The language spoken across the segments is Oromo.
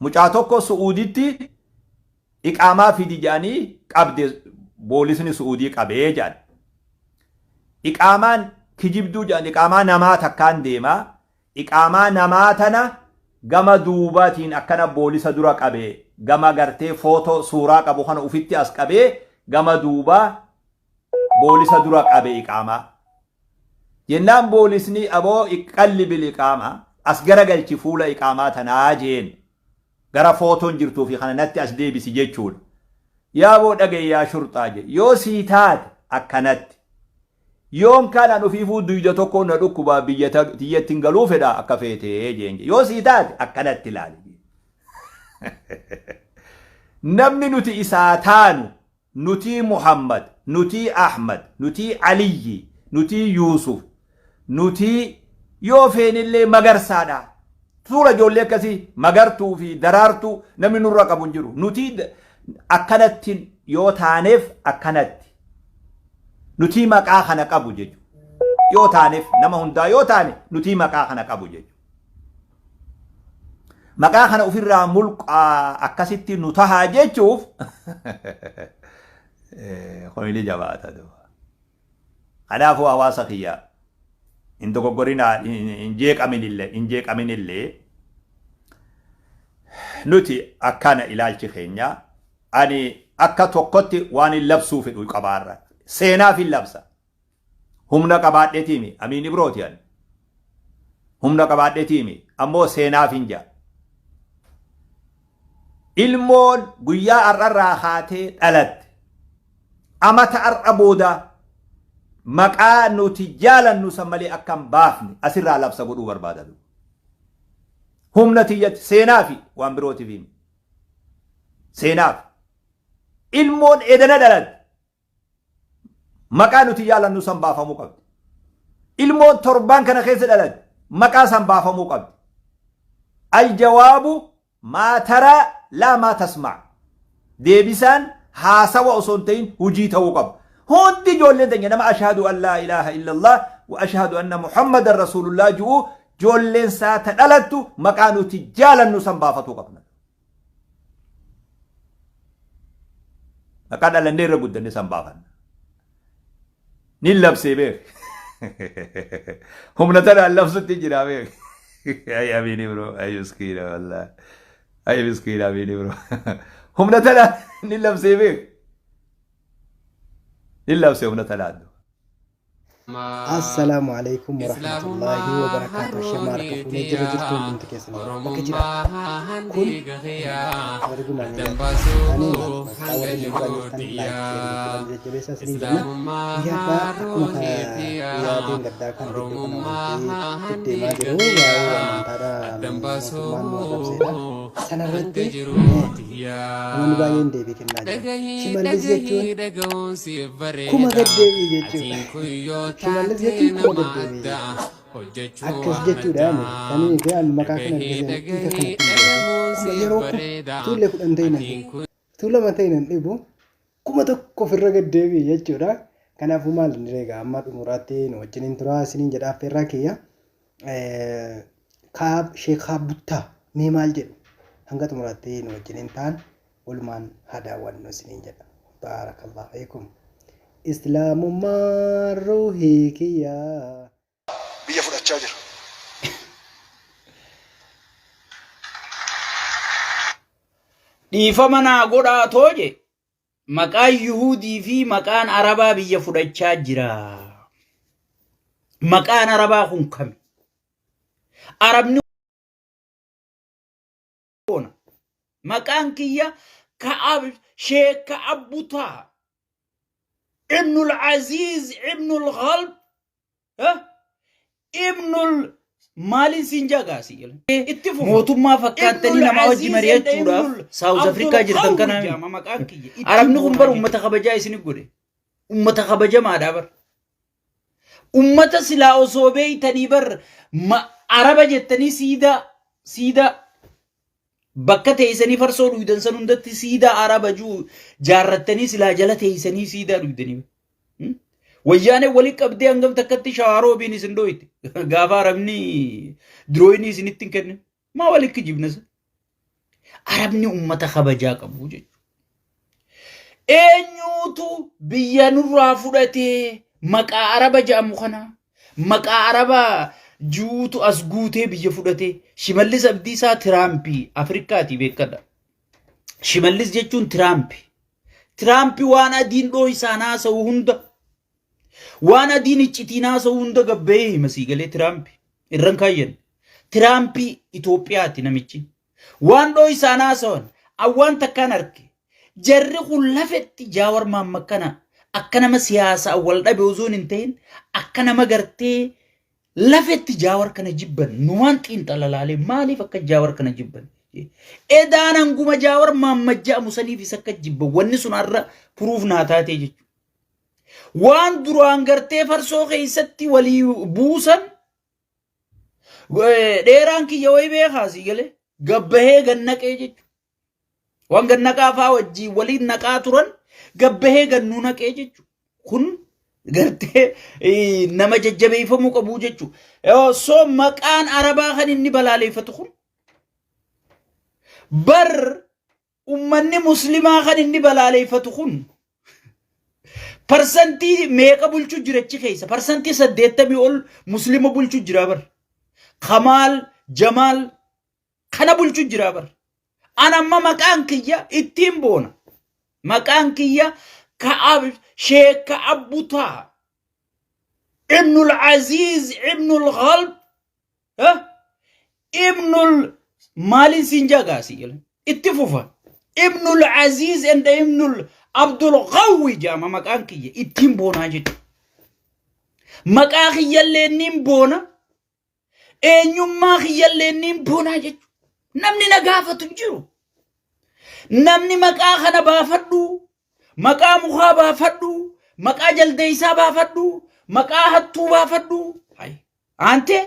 Mucaa tokko Su'uuditti iqaamaa fidi jedhanii qabde boolisni Su'uudii qabee jedhan. Iqaamaan kijibduu jedhan iqaamaa namaa takkaan deema. Iqaamaa namaa tana gama duubaatiin akkana boolisa dura qabe gama gartee footoo suuraa qabu kana ufitti as qabee gama duubaa boolisa dura qabe iqaamaa. Jennaan boolisni aboo iqqallibil iqaamaa as garagalchi fuula iqaamaa tanaa jeen. Gara footoon jirtuu fi kana natti as deebisi jechuudha. Yaa boo dhaga'i yaa shurxaa jedhe. Yoo sii taate akkanatti. Yoon kaan an ofiifuu duyda tokko na dhukkubaa biyya tiyyatti hin galuu fedha akka feetee jeen. Yoo sii taate akkanatti ilaali. Namni nuti isaa taanu Nutii Muhammad, nutii Ahmad, nutii Aliyyi, nutii Yuusuf, nutii yoo feenillee Magarsaadha. Suura ijoollee akkasii Magartuu fi Daraartuu namni nurra qabu hin jiru. Nutii akkanatti yoo taaneef akkanatti. Nutii maqaa kana qabu jechuudha. Yoo taaneef nama hundaa yoo taane nutii maqaa kana qabu jechuudha. Maqaa kana ofirraa mulqaa akkasitti nu tahaa jechuuf kun ni jabaata duuba. Kanaafuu hawaasa kiyya hin dogoggorinaa hin jeeqaminillee hin jeeqaminillee nuti akkana ilaalchi keenya ani akka tokkotti waan hin labsuu fedhu qabaarra seenaaf hin labsa. Humna qabaadheetiimi Amiin Ibrooti ani. Humna qabaadheetiimi ammoo seenaaf hin jaa. Ilmoon guyyaa har'arraa kaatee dhalatte amata har'a booda maqaa nuti jaalannu san malee akka hin baafne asirraa labsa godhuu barbaada. Humna tiyyatti seenaafi waan birootiif himi. Seenaaf. Ilmoon edana dhalatte Maqaa nuti jaalannu san baafamuu qabdi. Ilmoon torbaan kana keessa dhalatte maqaa san baafamuu qabdi. Aljawaabu maa taraa laa maa tasmaa. Deebisaan haasawa osoo hin ta'in hojii ta'uu qaba. Hundi ijoolleen teenya nama ashhadu an laa ilaaha illallah wa ashhadu anna muhammadan rasuulullah ju'u ijoolleen isaa ta dhalattu maqaa nuti jaalannu san baafatuu qabna. Maqaa dhalannee irra guddanne san baafanna. Nin labsee beek. Humna tanaan labsutti jira beek. Ay amiin ibro ay miskiina wallaahi. Ay miskiina amiin ibro. Humna tanaan nin labsee beek. Nin labsee humna tanaan. Assalaamu alaikum warahmatullaahi wabarakaatu. Ashamaa harka fuunee jirra jirtu hundumti keessan bakka jiraattan. Kun warri gumaa miidiyaati. Ani maqaa warri nu duraan jirtan laayik sheer gochuudhaan jajjabeessaa isiniin jenna. Guyyaa har'aa akkuma guyyaa deengaddaa kana gidduu kana wanti deddeemaa jiru waa'ee amantaadha mootummaan nu arrabseedha. Sanarratti namoonni baay'een deebii kennaa jiran. Shimallis jechuun kuma gaddeebii jechuudha. Shimallis jechuun kuma gaddeebii jechuudha. Akkas jechuudha ani kan inni ta'an maqaa kana erga seene hiika kanatti hin beeku. Kuma yeroo tuullee 10 ta'e nan dhibu. Utuu lama ta'e nan dhibu. 1000 ofirra gaddeebii jechuudha. Kanaafuu maal inni egaa amma xumuraatti nu wajjiniin turaa isiniin jedha affeerraa kiyya. Kaab Sheek Buttaa mee maal jedhu hanga xumuraatti nu wajjiniin ta'an walumaan haa daawwannu isiniin jedha. Baarakallahu fiikum. Islaamummaan ruuhii kiyyaa. Biyya fudhachaa jira. Dhiifama naa godhaa too je maqaan Yuhudii fi maqaan Arabaa biyya fudhachaa jira. Maqaan Arabaa kun kami? Arabni goona. Maqaan kiyya Ka'ab Sheek Ka'ab Butaa Ibnul Aziz Ibnul Ghalb Ibnul maaliin siin jaagaa si jedhan. Itti fufa. Mootummaa fakkaattanii namaa wajji mari'achuudhaaf Saawuz Afrikaa jirtan kanaa miti. Arabni kun bar ummata kabajaa isin godhe. Ummata kabajamaadha bar. Ummata silaa osoo beeytanii bar Araba jettanii siidaa siidaa Bakka teeysanii farsoo dhuydan san hundatti siidaa Araba ji'u jaarrattanii silaa jala teeysanii siidaa dhuydanii. Wayyaanee wali qabdee hangam takkatti shawaaroobiin isin dhooyte. Gaafa Arabni dirooyinii isinitti hin kennin. Maa wali kijibna san? Arabni ummata kabajaa qabu jechuudha. Eenyuutu biyya nurraa fudhatee maqaa Araba jedhamu kana maqaa Araba ji'uutu as guutee biyya fudhatee Shimallis Abdiisaa Tiraampii Afrikaati beekadha. Shimallis jechuun Tiraampi. Tiraampi waan adiin dhoo isaan haasa'u hunda waan adiin iccitiin haasa'u hunda gabbahee hima sii galee Tiraampi irran kaayyan. Tiraampi Itoophiyaati namichi. Waan dhoo isaan haasawan awwaan takkaan arke. Jarri kun lafetti Jaawar Mahammad kana akka nama siyaasaa wal dhabe osoo hin ta'in akka nama gartee lafetti Jaawar kana jibban numaan xiinxala laalee maaliif akka Jaawar kana jibban. Edaan hanguma Jaawar Mahammad jedhamu saniifis akka jibban wanni sun har'a puruuf naa taatee jechuudha. Waan duraan gartee farsoo keessatti walii buusan dheeraan kiyya wayii beekaa sii galee gabbahee gannaqee jechuudha. Waan gannaqaa fa'aa wajjin waliin naqaa turan gabbahee gannuu naqee jechuudha. Kun gartee nama jajjabeeffamuu qabu jechuudha. So maqaan Arabaa kan inni balaaleeffatu kun bar ummanni muslimaa kan inni balaaleeffatu kun parsantii meeqa bulchu jira achi keessa parsantii 80 ol muslima bulchu jira bar. Kamaal Jamaal kana bulchu jira bar. An amma maqaan kiyya ittiin boona. Maqaan kiyya Ka'ab Sheek Ka'ab Butaa Ibnul Aziz Ibnul Ghalb Ibnul maaliin siin jaagaa si jedhan itti fufa. Ibnul Aziz and Ibnul Abdul Qawwi jaama maqaan kiyya ittiin boonaa jechuudha. Maqaa kiyyallee niin boona. Eenyummaa kiyyallee niin boonaa jechuudha. Namni na gaafatu hin jiru. Namni maqaa kana baafadhu, maqaa mukaa baafadhu, maqaa jaldeessaa baafadhu, maqaa hattuu baafadhu. Ante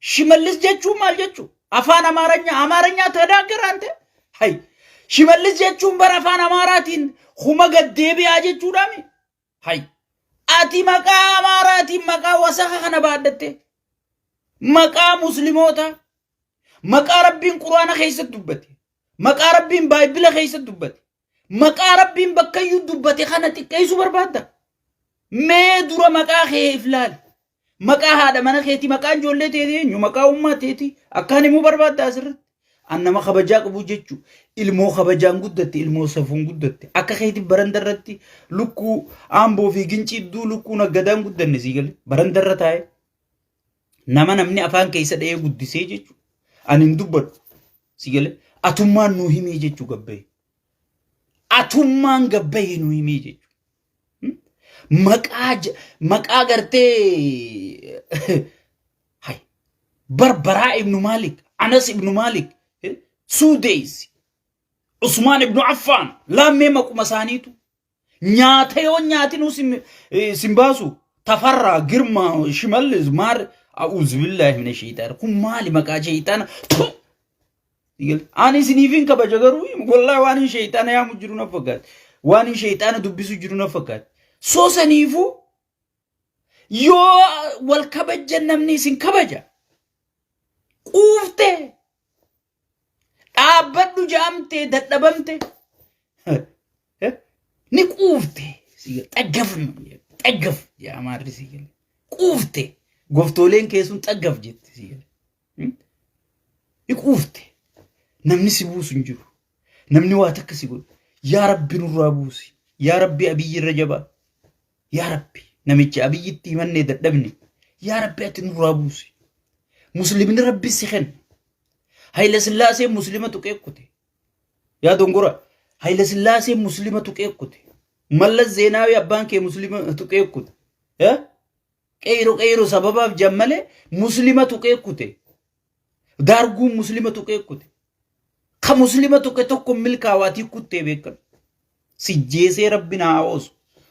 Shimallis jechuun maal jechuu? Afaan Amaaranyaa Amaaranyaa tadaaggara ante? Hay Shimallis jechuun bara afaan Amaaraatiin kuma gaddeebi'aa jechuudhaami? Hay ati maqaa Amaaraatiin maqaa wasaka kana baadhatte maqaa musliimoota maqaa Rabbiin Quraana keessatti dubbate maqaa Rabbiin Baayibila keessatti dubbate maqaa Rabbiin bakkayyuu dubbate kana xiqqeessuu barbaadda? Mee dura maqaa kee if laali. Maqaa haadha mana keetii, maqaa ijoollee teetii eenyu, maqaa ummaa teetii akkaan himuu barbaadda asirratti. An nama kabajaa qabu jechuun ilmoo kabajaan guddatte, ilmoo safuun guddatte. Akka keetii baranda irratti lukkuu aamboo fi gincii iddoo lukkuu naggadaan guddanne sii galee baranda irra taa'ee. Nama namni afaan keessa dha'ee guddisee jechuudha. Ani hin dubbadhu sii galee atummaan nuu himii jechuu gabbayee. Atummaan gabbayee nuu himii jechuudha. Maqaa maqaa gartee hay Barbaraa ibnu Maalik, Anas ibnu Maalik, Suudeys, Usmaan ibnu Affaan laammee maquma isaaniitu nyaata yoo nyaatinuu sin baasu Tafarraa, Girmaa, Shimallis, Maar a'uuzu billaahi mina shayxaan kun maali maqaa shayxaana? Ani isiniifin kabaja garuu wallahi waan hin shayxaana yaamu jiru na fakkaate. Waan hin shayxaana dubbisu jiru na fakkaate. Soo saniifuu yoo wal kabajjan namni isin kabaja. Quuftee dhaabbadhu jaamtee dadhabamte ni quufte. Xaggaf xaggaf amaarri si gale. Quufte goftooleen keessuun xaggaf jette si gale. Ni quufte. Namni si buusu hin jiru. Namni waa takka si godhu. Yaa Rabbi nurraa buusi. Yaa Rabbi Abiyyi irra jabaa. Yaa Rabbi namicha Abiyyitti himannee dadhabne. Yaa Rabbi ati nurraa buusi. Muslimni Rabbi si kenna. Hayila Sillaasee muslima tuqee kute. Yaa dongora. Hayila Sillaasee muslima tuqee kute. Mallas Zeenaawii abbaan kee muslima tuqee kute. Qeeyro qeeyro sababaaf jan malee muslima tuqee kute. Daarguun muslima tuqee kute. Ka muslima tuqe tokko milkaawaatii kuttee beekan. Sijjeesee rabbi naa oosu.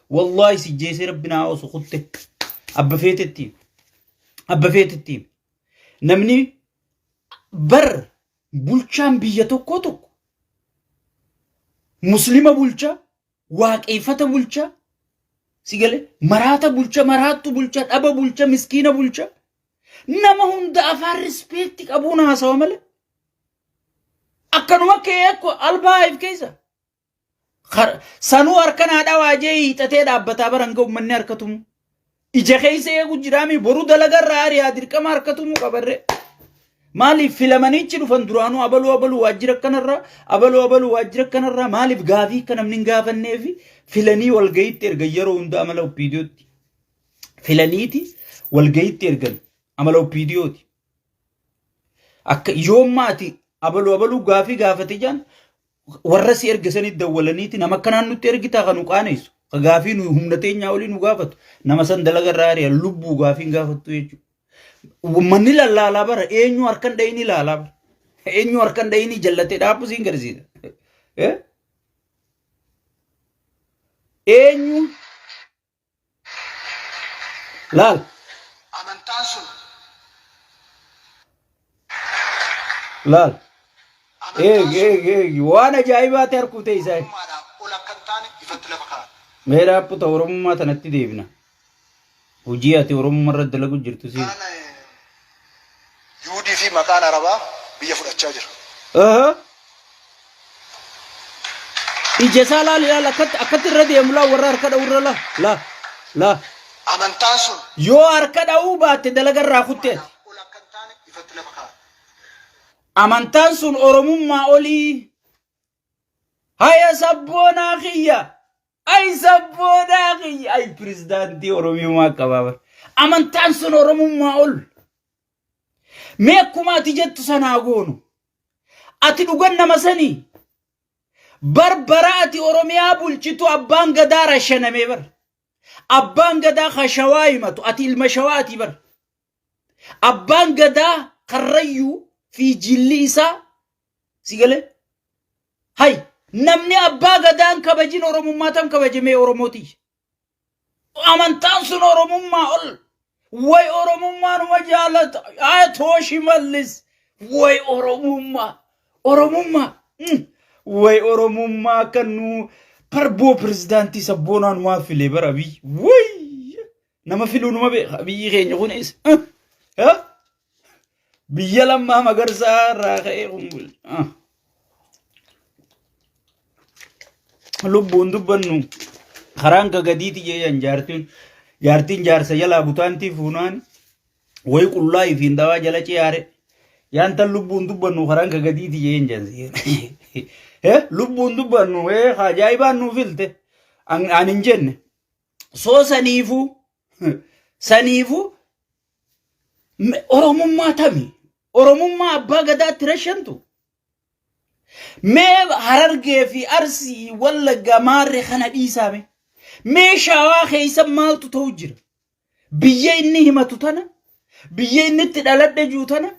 Wallaahi sijjeesee rabbi naa oosu kutte. Abba feetetti. Abba feetetti. Namni bar bulchaan biyya tokkoo tokko muslima bulcha waaqeeffata bulcha si gale maraata bulcha maraattu bulcha dhaba bulcha miskiina bulcha nama hunda afaan rispeekti qabuun haasawa malee. Akkanuma kee akko albaa if keessa. Sanuu harka naa dhawaa jee hiixatee dhaabbataa bara hanga uummanni harka tumu. Ija keessa eegu jiraami boru dalagarraa ari'aa dirqama harka tumuu qabarree. Maaliif filamaniichi dhufan duraanuu abaluu abaluu waajjira kanarraa abaluu abaluu waajjira kanarraa maaliif gaafii akka namni hin gaafanneefi filanii walga'iitti ergan yeroo hunda amala oppiidiyootti. Filaniiti walga'iitti ergan amala oppiidiyooti. Akka yoomma ati abaluu abaluu gaafii gaafate jaan warra si erge sanitti dawwalaniiti nama akkanaan nutti ergitaa kan nu qaaneessu. Ka gaafii nu humna teenyaa olii nu gaafatu. Nama san dalaga irraa ari'an lubbuu gaafiin gaafattu jechuudha. Uummanni lallaalaa bara eenyu harkan dhayini ilaalaa bara. Eenyu harkan dhayini jallatee dhaabbu siin garsiisa. Eh? Eenyu laal. Amantaan sun Laal. amantaan Eegi sun eegi eegi waan ajaa'ibaati harkuu ta'e isaa. oromummaadhaa ol akka hin taane ifatti lafa kaa'a. Mee dhaabbu ta'u Oromummaa tanatti deebina. Hojii ati Oromummaa irratti dalagu jirtu si. Maqaan Yuudii fi maqaan Arabaa biyya fudhachaa jira. Aha. Ija isaa laali laal akkatti akkatti irra deemu laa warra harka dha'u irra laa laa laa. Amantaan sun Yoo harka dha'uu baatte dalaga irraa kutte ati. ol akka hin taane ifatti lafa kaa'a. Amantaan sun Oromummaa olii. Haya sabboonaa kiyya. Ay sabboonaa kiyya. Ay pirezidaantii Oromummaa qabaa bar. Amantaan sun Oromummaa ol. Mee akkuma ati jettu sanaa goonu. Ati dhugan nama sanii. Bar bara ati Oromiyaa bulchitu abbaan gadaa rashanamee bar. Abbaan gadaa ka shawaa himatu ati ilma shawaati bar. Abbaan gadaa karrayyuu fi jilli isaa si galee. Hay namni abbaa gadaan kabajin Oromummaa tam kabajamee Oromooti. Amantaan sun Oromummaa ol. Way Oromummaa numa jaalata. Haa too Shimallis. Way Oromummaa. Oromummaa. Way Oromummaa kan nu barboo pirezidaantii sabboonaa numaa filee bara biyyi. Way nama filuu numa beeka biyyi keenya kunis. Biyya lammaa magarsaa irraa ka'ee kun bulcha. Lubbuun dubbannu karaan gagadiiti jedhan jaartiin jaartiin jaarsa jalaa butaantii fuunaan wayi qullaa ifiin dawaa jala ciyaare yaantan lubbuun dubbannu karaan gagadiiti jedhan jansi. Lubbuun dubbannu ajaa'ibaan nuu filte an hin jenne. Soo saniifuu saniifuu Oromummaa tami? Oromummaa abbaa gadaatti rashantu? Mee Harargee fi Arsii Wallaggaa maarree kana dhiisaa mee? Mee Shawaa keessa maaltu ta'u jira? Biyya inni himatu tana, biyya inni itti dhaladhe jiru tana,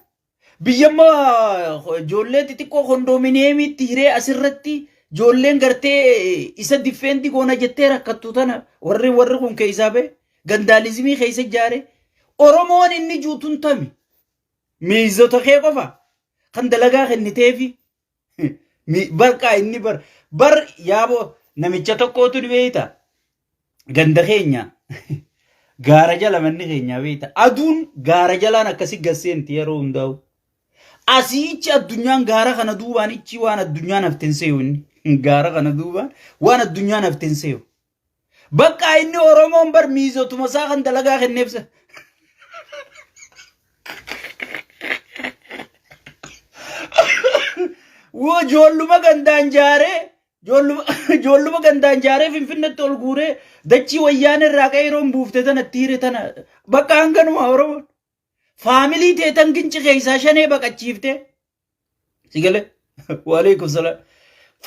biyya immoo ijoollee xixiqqoo kondoominiyeemiitti hiree asirratti ijoolleen gartee isa diffeendi goona jettee rakkattu tana warri warri kun keessaa ba'e gandaalizimii keessa ijaare Oromoon inni juutun tami miizota kee qofa kan dalagaa kenniteefi barqaa inni bar bar yaaboo namicha tokkootu ni beeyta ganda keenya gaara jala manni keenya beeyta aduun gaara jalaan akkasi gasseenti yeroo hundaa'u asiichi addunyaan gaara kana duubaan ichi waan addunyaan haften seeyu inni gaara kana duubaan waan addunyaan haften seeyu bakka inni oromoon bar miizotuma isaa kan dalagaa kenneef sa Woo ijoolluma gandaan jaaree ijoolluma gandaan jaaree finfinnetti ol guuree dachii wayyaan irraa qeeroon buufte tana tiire tana bakka hanganuma oromoon faamilii teetan ginci keessaa shanee baqachiifte si galee waalaikum salaam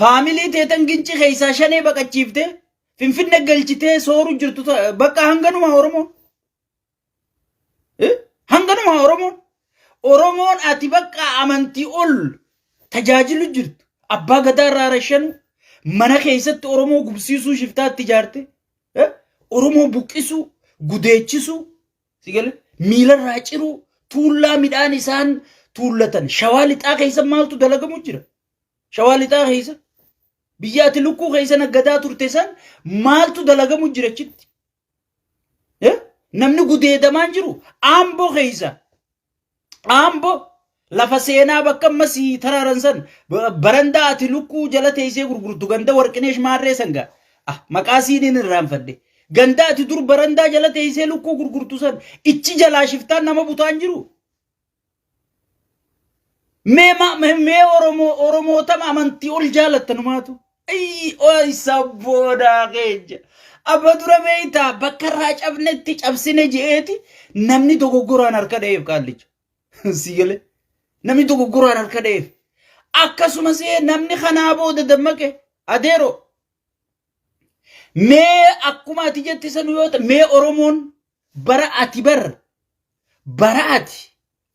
faamilii teetan ginci keessaa shanee baqachiifte finfinne galchitee sooru jirtu bakka hanganuma oromoon Hanganuma Oromoon. Oromoon ati bakka amantii ol tajaajilu jirtu. Abbaa gadaa irraa rashanu mana keessatti Oromoo gubsiisuu shiftaatti ijaarte. Oromoo buqqisuu, gudeechisuu, si galee miila irraa ciruu, tuullaa midhaan isaan tuullatan. Shawaa lixaa keessa maaltu dalagamu jira? Shawaa lixaa keessa biyya ati lukkuu keessa naggadaa turte san maaltu dalagamu jira achitti? Namni gudeedamaan jiru Amboo keessa. Amboo Lafa seenaa bakka amma sii taraaran san barandaa ati lukkuu jala teessee gurgurtu ganda warqineesh maarree san gaa. Ah, maqaa siiniin irraanfadhe. Ganda ati dur barandaa jala teessee lukkuu gurgurtu san ichi jalaa shiftaan nama butaan jiru. Mee ma- mee mee Oromoo Oromootama amantii ol jaalattanumaatu. Ayii oy sabboonaa keenya. Abba dura beektaa bakka irraa cabnetti cabsine je'eeti namni dogoggoraan harka dha'eef qaallicha. Si galee namni dogoggoraan harka dha'eef. Akkasumas namni kanaa booda dammaqe adeero mee akkuma ati jette sanu yoo ta'e mee Oromoon bara ati bar bara ati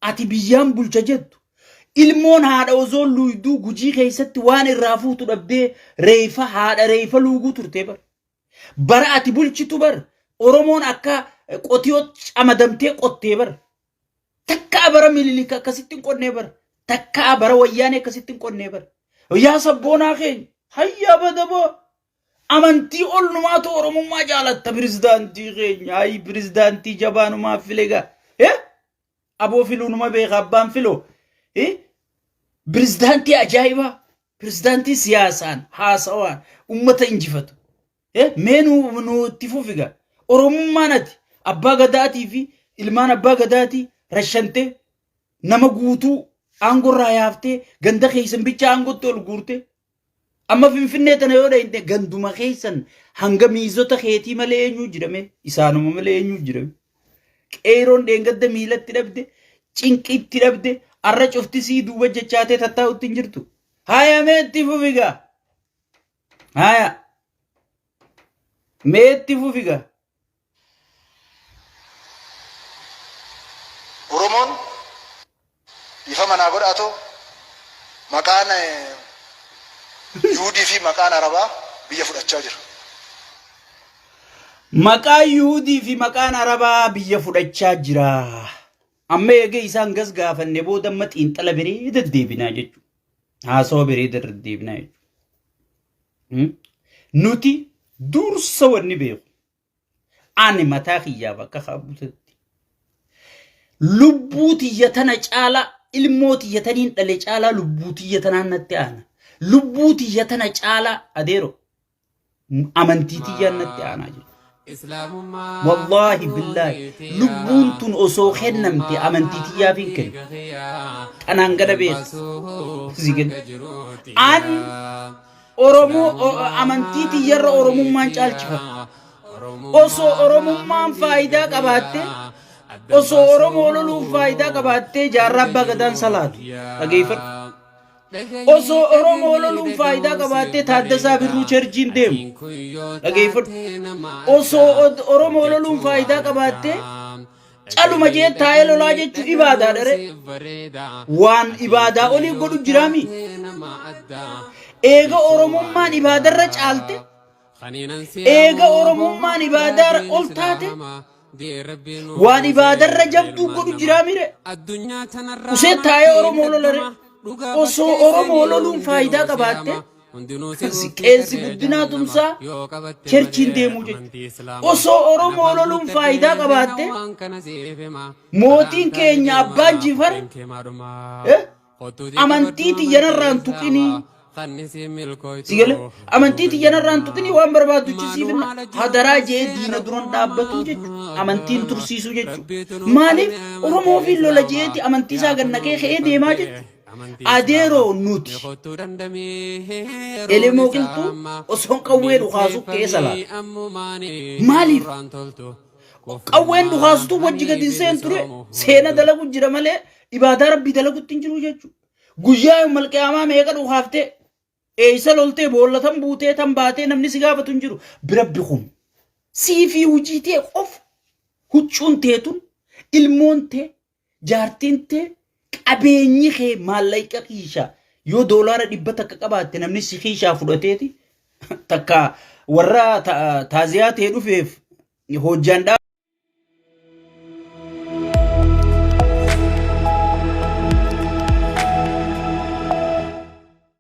ati biyyaan bulcha jettu ilmoon haadha osoo luuyduu gujii keessatti waan irraa fuutu dhabdee reeyfa haadha reeyfa luuguu turtee bar bara ati bulchitu bar Oromoon akka qotiyoo camadamtee qottee bar takkaa bara mililik akkasitti hin qonnee bar takkaa bara wayyaanee akkasitti hin qonnee bar yaa sabboonaa keenya hayyaa badaboo Amantii ol numaatu Oromummaa jaalatta pirezidaantii keenya. Ayi pirezidaantii jabaa numaaf file gaa. Eh? Aboo filuu numa beeka abbaan filoo. Eh? Pirezidaantii ajaa'ibaa. Pirezidaantii siyaasaan haasawaan ummata injifatu. Eh? Mee nu nu itti fufi gaa. Oromummaan ati abbaa gadaatii fi ilmaan abbaa gadaatii rashantee nama guutuu aangorraa yaaftee ganda keessan bicha aangootti ol guurtee Amma Finfinnee tana yoo dhayinte ganduma keessan hanga miizota keetii malee eenyuu jirame isaanuma malee eenyuu jirame. Qeeroon dheengadda miilatti dhabde cinqiitti dhabde arra cufti sii duuba jechaatee tattaa'utti hin jirtu. Haya mee itti fufi gaa. Haya mee itti fufi gaa. Oromoon dhiifama naa godhaatoo maqaan Yuhudii fi maqaan Arabaa biyya fudhachaa jira. Maqaan Yuhudii fi maqaan Arabaa biyya fudhachaa jira. Amma eega isaan gas gaafanne booda amma xiinxala biree deddeebinaa jechuudha. Haasawa bareeda irra deebinaa jechuudha. Nuti dursa wanni beeku. Ani mataa kiyyaaf akka kaabbutetti. Lubbuu tiyya tana caalaa ilmoo tiyya taniin dhale caalaa lubbuu tiyya tanaan natti aana. Lubbuu tiyya tana caalaa adeero amantii tiyyaan natti aanaa jechuudha. Wallaahi billaahi lubbuun tun osoo kennamte amantii tiyyaaf hin kennu. Tanaan gada beeka. Si kenna. An Oromoo amantii tiyyarra Oromummaan caalchifadha. Osoo Oromummaan faayidaa qabaatte osoo Oromoo loluuf faayidaa qabaattee jaarraa abbaa gadaan salaatu. Dhageeffadhu. Osoo Oromoo loluun faayidaa qabaattee Taaddasaa Birruu Cherjiin deemu. Dhageeffadhu. Osoo Oromoo loluun faayidaa qabaattee caluma jee taa'ee lolaa jechuun ibaadaa dha ree. Waan ibaadaa olii godhu jiraami. Eega Oromummaan ibaadarra caalte eega Oromummaan ibaadaa ol taate waan ibaadarra jabduu godhu jiraamire. Usee taa'ee Oromoo lolare. Osoo Oromoo loluun faayidaa qabaatte qeensi guddinaa tumsaa cherchiin deemuu jechuudha. Osoo Oromoo loluun faayidaa qabaatte mootiin keenya abbaan Jifar amantii tiyyanarraan tuqinii si gale amantii tiyyanarraan tuqinii waan barbaaddu siif hadaraa jee diina duran dhaabbatuu jechuudha. Amantiin tursiisuu jechuudha. Maaliif Oromoo fi lola jeeti amantii isaa gannaqee ka'ee deemaa jechuudha. Adeeroo nuti elemoo qilxuu osoon qawwee dhukaasuu ka'ee salaata. Maaliif? Qawween dhukaastuu wajji gadi hin seenture seena dalagu jira malee ibaadaa rabbii dalagutti hin jiru jechuudha. Guyyaa yawmal qiyaamaa meeqa dhukaaftee eeysa loltee boolla tan buutee tan baatee namni si gaafatu hin jiru. Birabbi kun sii fi hojii tee qofa huccuun teetun ilmoon tee jaartiin tee qabeenyi kee maallaqa kiishaa yoo doolaara 100 qabaatte namni si kiishaa fudhateeti takka warra taaziyaa tee dhufeef hojjaan dhaa.